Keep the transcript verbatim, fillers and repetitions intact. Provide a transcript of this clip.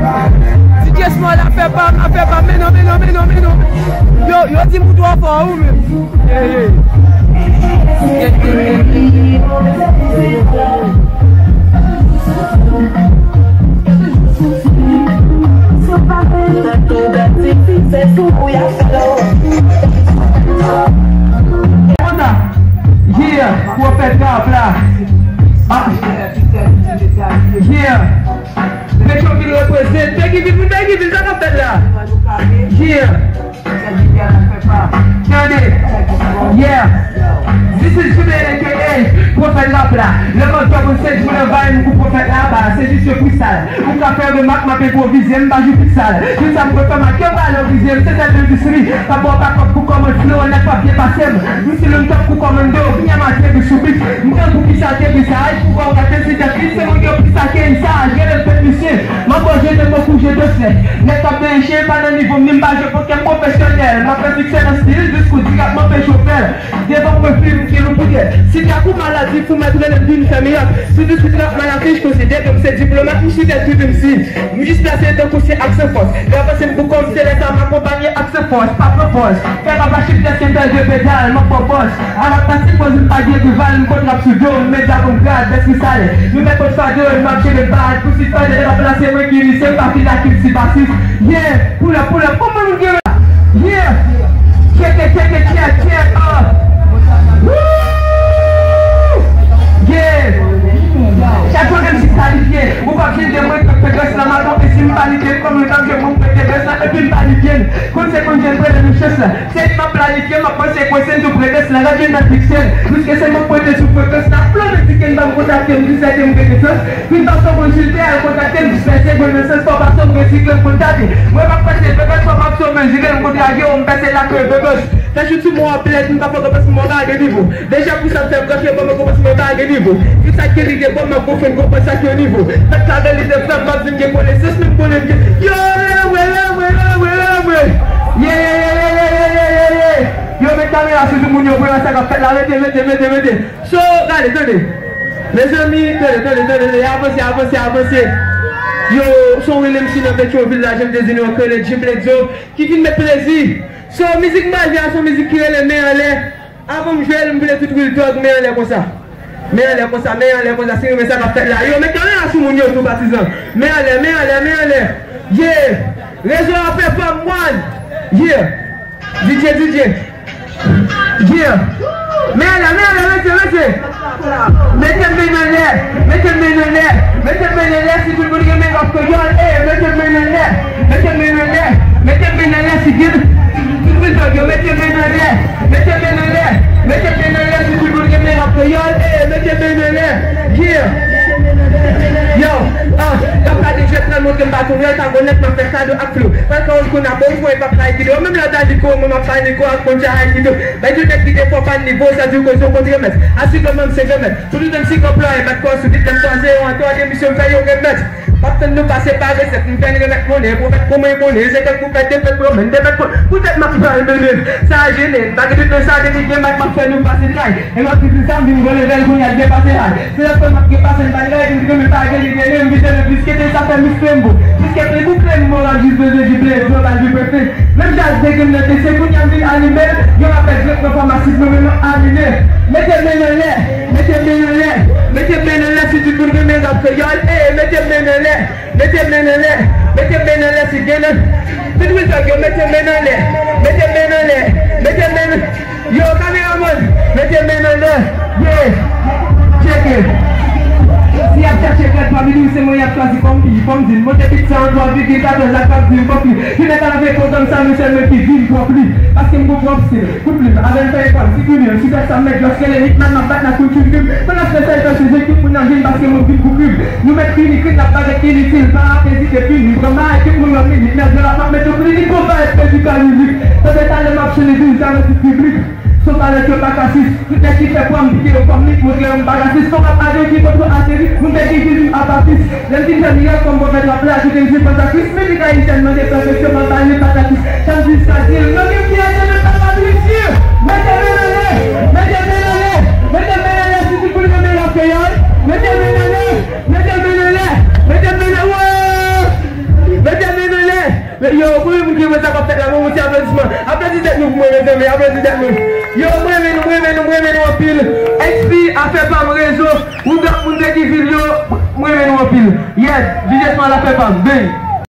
D J Small ap fè pa m, ap fè pa m, men non, men non, men non, men non. Yo, yo di m ou twò fò, ou menm. Hey, hey. Yeah, pwofèt rap la. Ah. Yeah. Petyonvil reprezent. Peggyville, moun Peggyville, sa k ap fèt la? Yeah. Tande. Yeah. This is Jubel A K A Pwofèt Rap la. Lè m ap dwòp yon sèt jou nan vay m pou pwofèt la ba, se jis yon freestyle. Ou ka fè remak, m ap enpwovize, m pa jwe freestyle. Tout sa m konn fè, m ap kenbe valorize, m se tèt endistri. Pa bò pa kòk pou kòmand flow, nèg p ap byen pase m. M si lòn tankou kòmando, byen m ateri sou beat. M tankou ki sa ateri sa, ay pou kò w gate si tèt li, se moun yo plis sa ke sa, jere l pèt misye. M ap bò jete mo kou jete fè. Nèg k ap benyen chen pa nan nivo m, ni m pa jwe pokè, m pwofesyonèl. M ap fè siksè nan stil, diskou dirèk m anpeche w fè l. Devan pwofil m gen lou poudè. Si tak ou maladi pou mèt rele m vin fè mirak. Si diskou trap mal afich konsidere m se diplomat, m sou tèt tout M C. M jis plase tankou se akse fòs. Lè avanse m pou kò m se lè sa m akonpanye akse fòs, pa pran pòz. Fè pa pa chif tèske m fè de pedal, m ap pran pòz. Avan pati poz m pa gen rival, m kontrap sou do, m met djab m grad, bèt ki sale. Nou mèt kot fado, m ap jere bal, pou si fade, lè pa plase mwen ki lise, m pa fil akil si basis. Yeah, pull up, pull up, kòman nou gen la? Yeah, check it, check it, check, check, uh. Woo! Yeah. Chak jou m dikalifye, ou p ap jwenn de mwen k fè grès nan maton, e si m pa li byen, kòm nou t ap jwe, mwen m prete grès la, epi m pa li byen. Konn se konn jwenn prete nou chans la. Se m ap planifye, m ap panse kwen se m tou prete, se la radyo Netflix, se. Pliske se mwen k prete sou frekans la, plan medike m pa m kontakte m, di sa ke m rete sans. Vin pa sou bon Jilbè, al kontakte m, dispense bon nan sans, fò pa sou m resiklè m konn tate. Mwen m ap panse, bebe, fò m ap sou mezire, m kontrage w, m pèse la ke bebe. Fè chout sou mwen ap lèd, m pa fè konpans mwen pa gen nivo. Deja pou sa m fè m rantre, ban mwen konpans mwen pa gen nivo. Tout sa k gen lide bon, m ap gonfle m konpans sa k yon nivo. Mèt la gen lide frè m, m ap di m gen konesans, men m konnen m gen. Yo, yo, yo, yo, yo, yo, yo, yo, yo. Yeah, yeah, yeah, yeah, yeah, yeah, yeah, yeah, yeah. Yo, met kamera sou tout moun yo, pou yo wè sa k ap fèt la. Rete, rete, rete, rete. So, gade, tande. Mezanmi, tande, tande, tande, tande. Avanse, avanse, avanse. Yo, son William si nan Petyonvil la, jan m te di nou an, Kennedy Bledsoe, ki vin met plezi. So, mizik m pral jwe a, se yon mizik ki rele Men Anlè. Avan m jwe l, m vle tout real talk, men anlè konsa. Men anlè konsa, men anlè konsa, si renmen sa k ap fèt la. Yo, met kamera sou moun yo tou, patizan. Men anlè, men anlè, men anlè. Yeah. Rezo a fè fòm, one. Yeah. D J, D J. Yeah. Men anlè, men anlè, mete, mete. Mete men anlè, mete men anlè, mete men anlè, si tout moun renmen rap kreyòl, eh, mete men anlè, mete men anlè, mete men anlè, si gen, tout moun yo, mete men anlè, mete men anlè, mete men anlè, si tout moun renmen rap kreyòl, eh, mete men anlè, yeah. Yo, ah, y ap gade jwèt la, montre m baton, rèl pa gon nèt, m ap fè kado ak flow. Pral ka wòl kounye a, bon, ou voye p ap kay kide, menm lè w ta di ko, mwen m ap pale ko ak kontya ay kide. Bay tout nèg ki te fò pa nivo, sa di koze w kontre mèt. Asireman m se remèd. Pou nou tann si k anplwaye bat kò sou bit, lè m kwaze yo an twa demisyon m fè yo remèt. P ap tann nou pase pa resèt, m fè n remèt monnen. Pwofèt kòman e konnen, se kèk pou fè defèt, pwomenn defèt pou, poutèt m ap pral mennen. Sa a jennen, pa gen dout nan sa, depi gen mic m ap fè nou pase tray. E m ap di sa, m vin gwo level, kounye a l depase high. Se lè fè m ap gen pase, m pa gen règ, m di men pa gen li gen men, m vide le plis ke te sa fè m extrême bout. Plis ke pli boukle, m moral jis bezwen di play, global di prefe. Menm jan ak de grenn nan te se kounye a m vin anime l, yon rapèl grèk nan fòmasis mwen menm an anime. Mete men anlè, mete men anlè, mete men anlè si tout moun renmen rap kreyòl, eh, mete men anlè, mete men anlè, mete men anlè si gen nan. Tout real talk yo, mete men anlè, mete men anlè, mete men. Yo, kameramann, mete men nan lè. Yeah. Check it. Si y ap chache grèd pami nou, se mwen y ap chwazi kòm pi. Fò m di n, monte bit sa an twa vigil katòz la k ap di m fòk li. Jounen ka lave pwogram sa, nou sèl mwen ki vin pwòp li. Paske m gon pwòp stil. Kout plim, avè m fè ekòl, si kriminèl, si fè sa m mèt, lòske le hitman m ap bat nan kout chim krim. Pandan se fè ekòl, se jekip moun nan vin paske mwen vin pou krim. Nou mèt fini krit, n ap bagay initil, pa ezite fini. Pran ma ekip moun nan minit, nèg yo la m ap mete w klinik, bon pa espè di ka mizik. Tande talè m ap chene vin, talè tout piblik. Son talè ke pa kasis, tout nèg ki fè pwa m pike yo kòm nik, montre yo m pa rasis. Son rap adan ki kontro ateri, moun te ki vin m apatis. Lè m fin fè mirak kòm pwofèt rap la, ajoute m sou pantakris. Mizik ayisyèn mande pèfeksyon, m ap ba li patakis. Sa m di sa di l, non gen fyète, men pa patrisye. Mete men nan lè, mete men nan lè, mete men nan lè, si tout moun renmen rap kreyòl. Mete men nan lè, mete men nan lè, mete men nan, woo! Yo, premye moun ki wè sa k ap fèt la, bon, moun ti aplodisman. Aplodi tèt nou pou mwen, mezanmi, aplodi tèt nou. Yo, mwen renmen nou, mwen renmen nou, mwen renmen nou anpil. X P, afè pa m, rezo, ou gad moun peyi vil yo, mwen renmen nou anpil. Yes, DJ Small, afè pa m, bang.